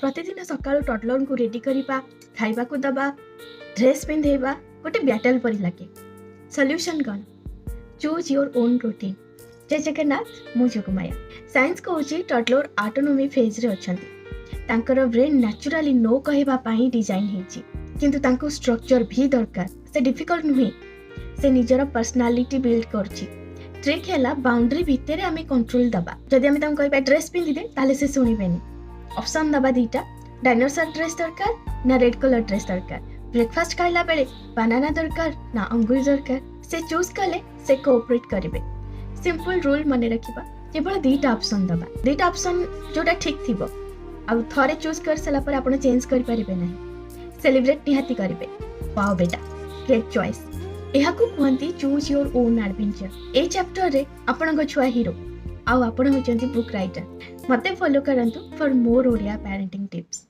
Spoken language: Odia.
ପ୍ରତିଦିନ ସକାଳୁ ଟଡଲରଙ୍କୁ ରେଡି କରିବା, ଖାଇବାକୁ ଦେବା, ଡ୍ରେସ୍ ପିନ୍ଧେଇବା ଗୋଟେ ବ୍ୟାଟଲ୍ ପରି ଲାଗେ। ସଲ୍ୟୁସନ୍ କ'ଣ? Choose your own routine. ଜୟ ଜଗନ୍ନାଥ, ମୁଁ ଯୋଗମାୟା। ସାଇନ୍ସ କହୁଛି, ଟଡଲର ଆଟୋନୋମି ଫେଜ୍ରେ ଅଛନ୍ତି। ତାଙ୍କର ବ୍ରେନ୍ ନ୍ୟାଚୁରାଲି ନୋ କହିବା ପାଇଁ ଡିଜାଇନ୍ ହେଇଛି, କିନ୍ତୁ ତାଙ୍କୁ ଷ୍ଟ୍ରକ୍ଚର ବି ଦରକାର। ସେ ଡିଫିକଲ୍ଟ ନୁହେଁ, ସେ ନିଜର ପର୍ସନାଲିଟି ବିଲ୍ଡ କରୁଛି। ଟ୍ରିକ୍ ହେଲା, ବାଉଣ୍ଡ୍ରି ଭିତରେ ଆମେ କଣ୍ଟ୍ରୋଲ ଦେବା। ଯଦି ଆମେ ତାଙ୍କୁ କହିବା ଡ୍ରେସ୍ ପିନ୍ଧିଦେ, ତାହେଲେ ସେ ଶୁଣିବେନି। ଅପସନ୍ ଦେବା ଦୁଇଟା, ଡାଇନୋସର ଡ୍ରେସ୍ ଦରକାର ନା ରେଡ୍ କଲର୍ ଡ୍ରେସ୍ ଦରକାର। ବ୍ରେକଫାଷ୍ଟ ଖାଇଲା ବେଳେ ବାନାନା ଦରକାର ନା ଅଙ୍ଗୁର ଦରକାର, ସେ ଚୁଜ୍ କଲେ ସେ କୋଅପରେଟ୍ କରିବେ। ସିମ୍ପଲ୍ ରୁଲ୍ ମନେ ରଖିବା, କେବଳ ଦୁଇଟା ଅପସନ୍ ଦେବା, ଦୁଇଟା ଅପସନ୍ ଯୋଉଟା ଠିକ୍ ଥିବ। ଆଉ ଥରେ ଚୁଜ୍ କରିସାରିଲା ପରେ ଆପଣ ଚେଞ୍ଜ କରିପାରିବେ ନାହିଁ। ସେଲିବ୍ରେଟ୍ ନିହାତି କରିବେ। "ୱାଓ ବେଟା, ଗ୍ରେଟ୍ ଚଏସ୍।" ଏହାକୁ କୁହନ୍ତି ଚୁଜ୍ your on adventure. ଏଇ ଚାପ୍ଟରରେ ଆପଣଙ୍କ ଛୁଆ ହିରୋ ଆଉ ଆପଣ ହେଉଛନ୍ତି ବୁକ୍ ରାଇଟର। ମୋତେ ଫଲୋ କରନ୍ତୁ for more Odia parenting tips.